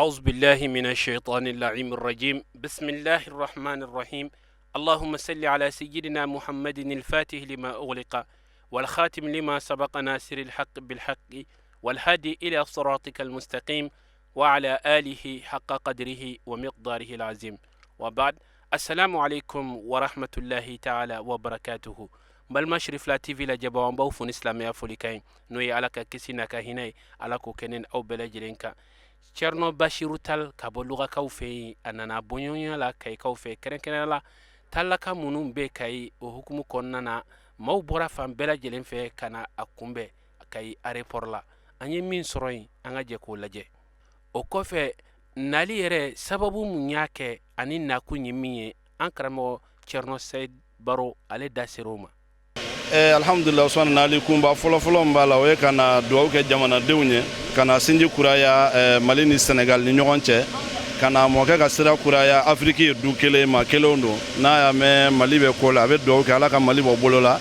أعوذ بالله من الشيطان اللعين الرجيم. بسم الله الرحمن الرحيم. اللهم صل على سيدنا محمد الفاتح لما أغلق والخاتم لما سبق ناصر الحق بالحق والهادي إلى صراطك المستقيم وعلى آله حق قدره ومقداره العظيم. وبعد، السلام عليكم ورحمة الله تعالى وبركاته. Balima Cherifla TV lajɛbaaw, an b'aw fo ni silamɛya folikan ye, n'o ye Ala ka kisi n'a ka hinɛ ye, Ala k'o kɛ ne ni aw bɛɛ lajɛlen kan. Thierno Bachirou Tall ka bɔ Lugakaw fɛ yen, a nana bɔɲɔgɔnya la Kayikaw fɛ, kɛrɛnkɛrɛnya la Tallaka minnu bɛ Kayi. O hukumu kɔnɔna na, maaw bɔra fan bɛɛ lajɛlen fɛ ka na a kunbɛn Kayi aéroport la. An ye min sɔrɔ yen, an ka jɛ k'o lajɛ. O kɔfɛ, nali yɛrɛ sababu mun y'a kɛ ani nakun ye min ye, an karamɔgɔ Thierno Saïd Baro, ale da ser'o ma. Alhamdulillah Usman, nali kunba fɔlɔfɔlɔ min b'a la, o ye ka na dugawu kɛ jamanadenw ye, ka na sinji kuraya Mali ni Senegal ni ɲɔgɔn cɛ, ka na mɔkɛ ka sira kuraya. Afiriki ye du kelen, maa kelenw don. N'a y'a mɛn Mali bɛ ko la, a bɛ dugawu kɛ Ala ka Mali bɔ bolo la.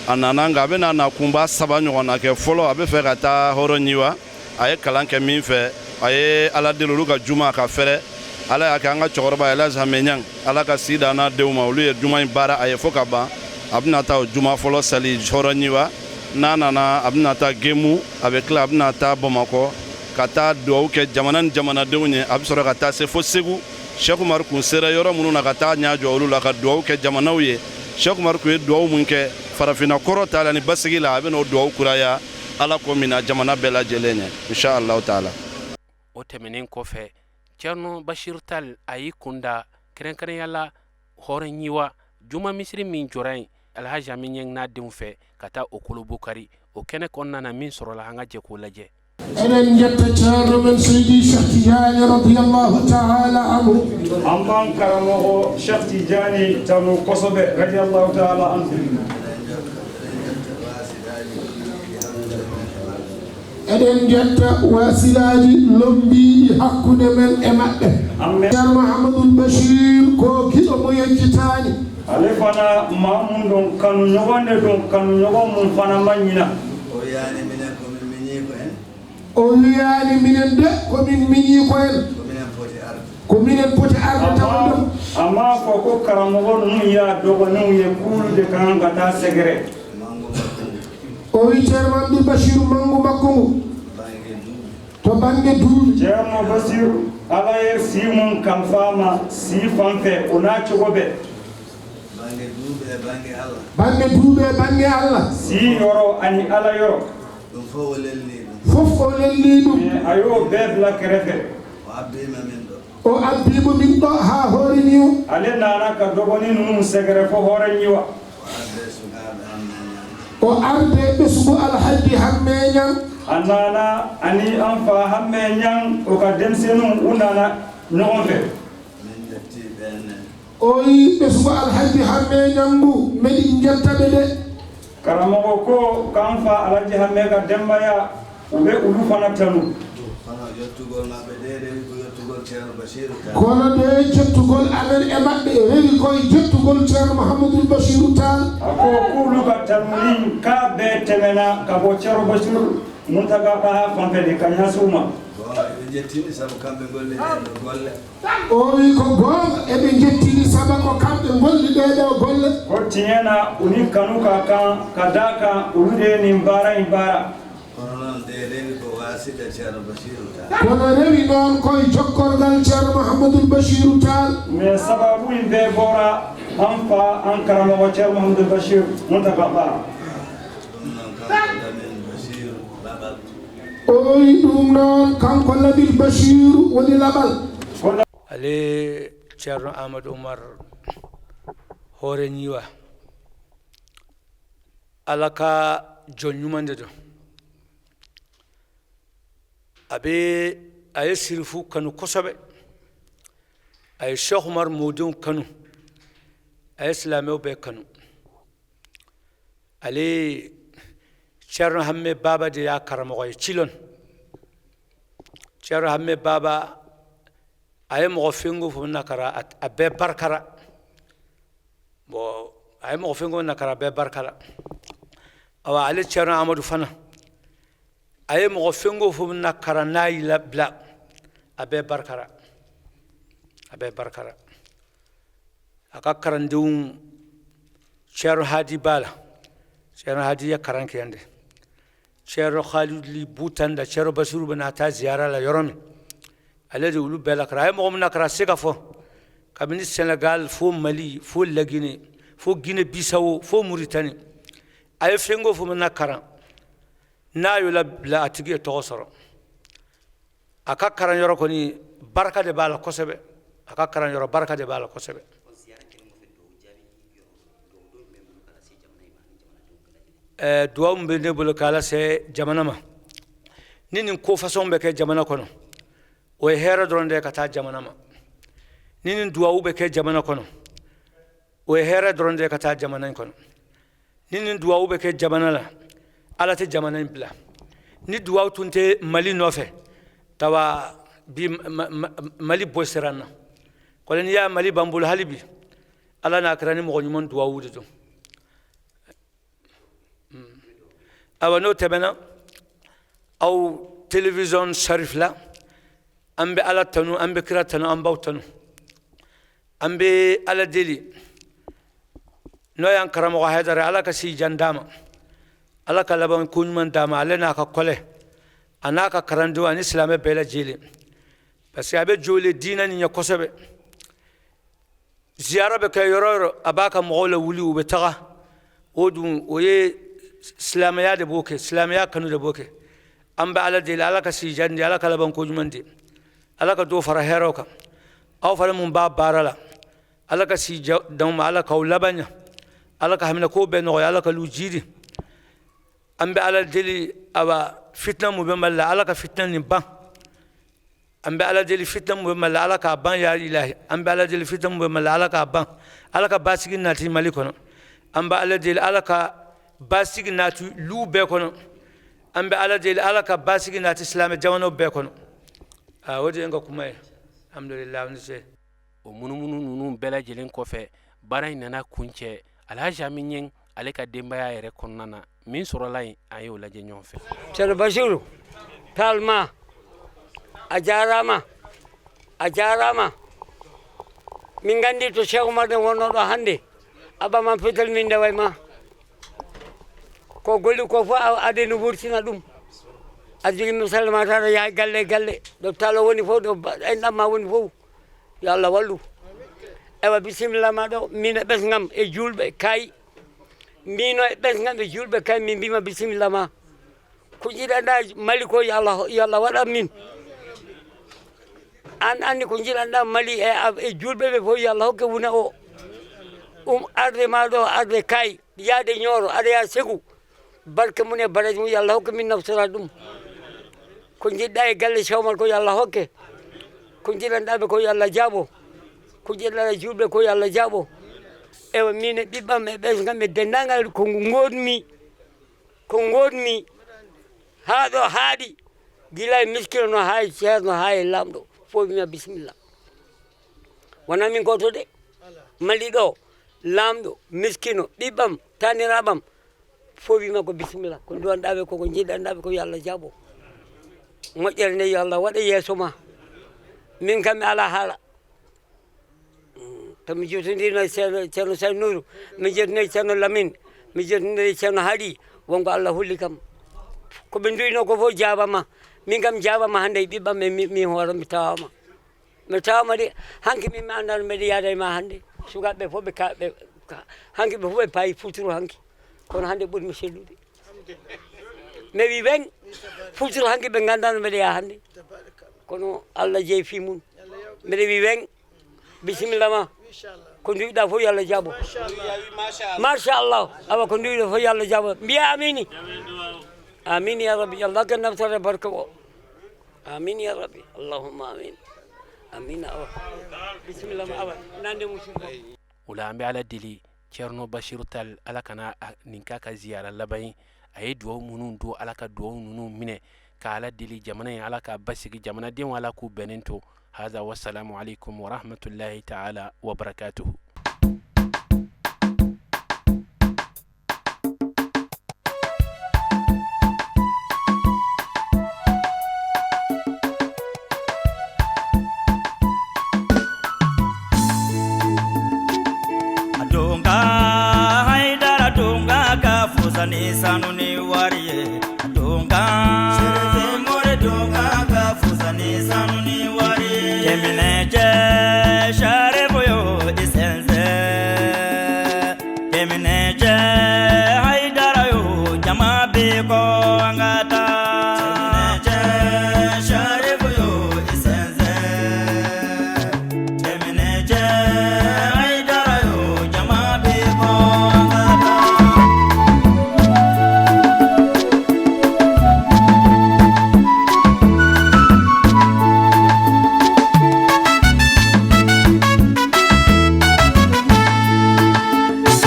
A nana, nka a bɛ na kunba saba ɲɔgɔn na kɛ. Fɔlɔ, a bɛ fɛ ka taa hɔrɔn ɲiwa, a ye kalan kɛ min fɛ, a ye Ala deli olu ka juma ka fɛrɛ. Ala y'a kɛ an ka cɛkɔrɔba Elhaji Hamɛ Ɲang, Ala ka si da n'a denw ma, olu ye juma in baara a ye fo ka ban. A bɛna taa o juma fɔlɔ sali hɔrɔn ɲiwa. N'a nana, a bɛna taa Gemu, a bɛ tila, a bɛna taa Bamakɔ ka taa dugawu kɛ jamana ni jamanadenw ye. A bɛ sɔrɔ ka taa se fo Segu, Cheikh Umar kun sera yɔrɔ minnu na, ka taa ɲɛ jɔ olu la, ka dugawu kɛ jamanaw ye. Cheikh Umar kun ye dugawu mun kɛ farafinna kɔrɔ ta la ni basigi la, a bɛ n'o dugawu kuraya Ala ko min na jamana bɛɛ lajɛlen ye, inshallah taala. O tɛmɛnen kɔfɛ, Thierno Bachir Tall a y'i kunda kɛrɛnkɛrɛnya la hɔrɔn ɲiwa juma misiri min jɔra yen Alhaji Hamɛ Ɲang n'a denw fɛ, ka taa o kolobokari. O kɛnɛ kɔnɔna na, min sɔrɔla, an ka jɛ k'o lajɛ. Eɗen jetta ceerno men Seydi Cheikh Tidiane radiallahu taala anhu. An b'an karamɔgɔ Cheikh Tidiane tanu kosɛbɛ, radiallahu taala anhu. Eɗen jetta wasilaji lombiɗi hakkude men e maɓɓe. An bɛ Ceerno Mouhamadoul Bachir ko giɗo mo yejjitani. Ale fana maa mun don, kanu ɲɔgɔn de don, kanu ɲɔgɔn mun fana ma ɲina. O wiyani minen komin miñii ko en. O wiyani minen de komin miñi ko en. Ko minen poti arde. Ko minen poti arde tawa ɗum. A m'a fɔ ko karamɔgɔ ninnu y'a dɔgɔninw ye k'olu de ka kan ka taa sɛgɛrɛ. Mangu makko ngu. O wi ceerno Mamadou Bachir mangu makko ngu bange duuɓi. To banggue duuɓi. Ceerno Basiru, Ala ye si mun kalifa a ma, si fan fɛ o n'a cogo bɛɛ. Bange duuɓi e bange Allah. Banggue duuɓi e banggue Allah. Si yɔrɔ ani Ala yɔrɔ. Ɗum fof o lelni ɗum. Fof o lelni ɗum. Mais a y'o bɛɛ bila kɛrɛfɛ. O abbima min ɗo. O abbimo min ɗo ha hoore ni o. Ale nana ka dɔgɔnin ninnu sɛgɛrɛ fo hɔrɔn ɲiwa. O arde sukaaɓe hamme ñam. O arde ɓesgu Alhaji Hamme Ñang. A nana ani an fa Hamme Ɲang, o ka denmisɛnninw, u nana ɲɔgɔn fɛ. Min jetti ɓenne. O wi ɓesgu Alhaji Hamme Ñang ngu meɗin jettaɓe de. Karamɔgɔ ko k'an fa Alhaji Hamme ka denbaya, u bɛ olu fana tanu. Kono yettugol maɓɓe ɗe rewi ko yettugol ceerno Basiru Tall. Kono de jettugol amen e maɓɓe rewi koye jettugol ceerno Mouhamadoul Bachirou Tall. A ko k'olu ka tanuni k'a bɛɛ tɛmɛna ka bɔ Ceerno Basiru Muntaga Daha fan fɛ de ka ɲɛsin u ma. Gonga eɓe jettini saabu kamɓe golli ɗeɗo golle. O wi ko goonga eɓe jettini saba ko kamɓe golli ɗeɗo golle. Ko tiɲɛ na, u ni kanu ka kan ka d'a kan olu de ye nin baara in baara. Kono noon de rewi ko wasida ceerno Basiru Tall. Kono rewi noon koye jokkorgal ceerno Mouhamadoul Bachirou Tall. Mais sababu in bɛɛ bɔra an fa, an karamɔgɔ Ceerno Mahamadou Bachir Muntaga Daha. Ɗum noon kanko Lamin Basiru laɓal. O wi ɗum noon kanko Labil Bachiru woni laɓal. Ale ceerno Amadou Oumar hoore ñiwa, Ala ka jɔn ɲuman de don. A bɛ a ye sirifu kanu kosɛbɛ, a ye Cheikh Umar mɔdenw kanu, a ye silamɛw bɛɛ kanu. Ale ceerno Hamme Baba de y'a karamɔgɔ ye Cilon. Ceerno Hamme Baba a ye mɔgɔ fɛn o fɛn nakara, a bɛɛ barikara. Bon, a ye mɔgɔ fɛn o nakara, a bɛɛ barikara. Awa, ale ceerno Amadu fana a ye mɔgɔ fɛn o fɛn nakara, n'a y'i labila, A bɛɛ barikara, a bɛɛ barikara. A ka karandenw, Cɛrɔ Hadi b'a la. Cɛrɔ Hadi ye karan kɛ yan de. Cɛrɔ Khalili Butanda, Cɛrɔ Basiru bɛna taa ziyara la yɔrɔ min, ale de olu bɛɛ lakaran. A ye mɔgɔ min nakaran, se ka fɔ kabini Senegal fo Mali, fo Lagine, fo Guinée Bissau, fo Mauritanie. A ye fɛn ko fo min nakaran, n'a y'o labila, a tigi ye tɔgɔ sɔrɔ. A ka karan yɔrɔ kɔni, barika de b'a la kosɛbɛ. A ka karan yɔrɔ, barika de b'a la kosɛbɛ. Duwawu min bɛ ne bolo k'a lase jamana ma, ni nin ko fasɔn bɛ kɛ jamana kɔnɔ, o ye hɛrɛ dɔrɔn de ye ka taa jamana ma. Ni nin duwawu bɛ kɛ jamana kɔnɔ, o ye hɛrɛ dɔrɔn de ye ka taa jamana in kɔnɔ. Ni nin duwawu bɛ kɛ jamana la, Ala tɛ jamana in bila. Ni duwawu tun tɛ Mali nɔfɛ tawa bi, Mali bɔ siran na kɔni. N'i y'a Mali b'an bolo hali bi, Ala n'a kɛra ni mɔgɔ ɲuman duwawu de don. Awa, n'o tɛmɛna, aw télévision Sharif la, an bɛ Ala tanu, an bɛ kira tanu, an b'aw tanu. An bɛ Ala deli, n'o y'an karamɔgɔ Hayidara, Ala ka si jan d'a ma, Ala ka laban ko ɲuman d'a ma, ale n'a ka kɔlɛ, a n'a ka karandenw ani silamɛ bɛɛ lajɛlen, parce que a bɛ jɔlen diinɛ nin ɲɛ kosɛbɛ. Ziyara bɛ kɛ yɔrɔ o yɔrɔ, a b'a ka mɔgɔw lawuli, u bɛ taga. O dun, o ye silamɛya de b'o kɛ, silamɛya kanu de b'o kɛ. An bɛ Ala deli, Ala ka si jan di, Ala ka laban ko ɲuman di, Ala ka dɔ fara hɛrɛw kan. Aw fana mun b'a baara la, Ala ka si d'aw ma, Ala k'aw laban ɲa, Ala ka hamina ko bɛɛ nɔgɔya, Ala ka lu jidi. An bɛ Ala deli, awa, fitina mun bɛ Mali la, Ala ka fitina nin ban. An bɛ Ala deli, fitina mun bɛ Mali la, Ala k'a ban, ya ilahi. An bɛ Ala deli, fitina mun bɛ Mali la, Ala k'a ban. Ala ka basigi nati Mali kɔnɔ. An bɛ Ala deli, Ala ka basigi nati lu bɛɛ kɔnɔ. An bɛ Ala deli, Ala ka basigi nati silamɛ jamanaw bɛɛ kɔnɔ. O de ye n ka kuma ye. Alhamdulilayi, ni ce. O munumunu ninnu bɛɛ lajɛlen kɔfɛ, baara in nana kuncɛ Alhaji Ami Ɲɛng ale ka denbaya yɛrɛ kɔnɔna na. Min sɔrɔla yen, an y'o lajɛ ɲɔgɔn fɛ. Ceerno Basiru Talma, a jarama, a jarama. Min gandi to Cheikh Oumar ne wonno ɗo hannde, a ɓaman fetel min ndeway ma ko golli ko fof, ade no wurtina ɗum. Aɗa jogui mi salma taɗa yaha galle galle ɗo talo woni fof, ɗo enɗam ma woni fof. Yo Allah wallu. Ewa, bisimilla ma ɗo, min e ɓesgam e julɓe kay, mbino e ɓesgam e julɓe kay, min mbima bisimilla ma. Ko jiɗanɗa Mali ko, yo Allah, yo Allah waɗan min. An andi ko jiɗanɗa Mali e julɓe ɓe fof, yo Allah hokke wuna o ɗum arde ma ɗo, arde kay, yaade Ñooro, aɗa yaha Ségou, barke mum e baraji mum, yo Allah hokke min naftora ɗum. Ko jiɗɗa e galle Cheikh Oumar ko, yo Allah hokke. Ko jiɗanɗaɓe ko, yo Allah jaabo. Ko jiɗɗa e julɓe ko, yo Allah jaabo. Ewa, min e ɓiɓɓam e ɓesgam e dendagal ko godmi, ko godmi ha ɗo haaɗi, gila e miskino no ha e ceerno ha e lamɗo fof, wima bisimilla. Wona min goto de Mali ɗo, lamɗo, miskino, ɓiɓɓam, taniraɓam fof wima ko bisimilla. Ko duwanɗaɓe koko jiɗanɗaɓe ko, yo Allah jaabo. Moƴƴere nde, yo Allah waɗa yeeso ma. Min kam mi ala haala tomi jotodirno e ceerno, ceerno Say Nourou, mi jotondi ceerno Lamine, mi jotondi ceerno Haaɗi. Wonko Allah holli kam koɓe duyno ko fof jabama. Min kam jabama hannde e ɓiɓɓam e min hoore. Mi tawama, mi tawama de hanki. Min mi andano mbeɗa yaada e ma hannde. Sukaɓeɓe fof ɓe ɓe hanki, ɓe fof ɓe paayi futuro hanki, kono hannde ɓuurmi sellude. Mi wi wen futuro hanki, ɓe gandano mbeɗa yaha hannde, kono Allah jeeyi fi mum. Mbeɗa wi wen bisimilla ma. Ko duwiɗa fof, yo Allah jaabo, machallah. Awa, ko duwiɗa fof, yo Allah jaabo. Mbiya amini, amin ya rabbi. Allah ka naftore barka o. Amin ya rabbi, allahumma amin, amin. Awa, bisimilla ma. Awa, nande musidɗo. O la, an bɛ Ala deli, Cɛrno Basiru Tal, Ala kana nin k'a ka ziyara laban ye. A ye duwawu minnu don, Ala ka duwawu ninnu minɛ. Ka Ala deli, jamana in, Ala k'a basigi, jamanadenw, Ala k'u bɛnnen to. Haza, wasalamu alaikum warahmatullahi taala wabarakatuhu. dun kan. Sɛrɛfɛ mori dun kan ka fusa ni sanu ni wari. Cɛminɛ cɛ sarifu yo i sɛnsɛn. Cɛminɛ cɛ Hayidara yo jama bɛ kɔ.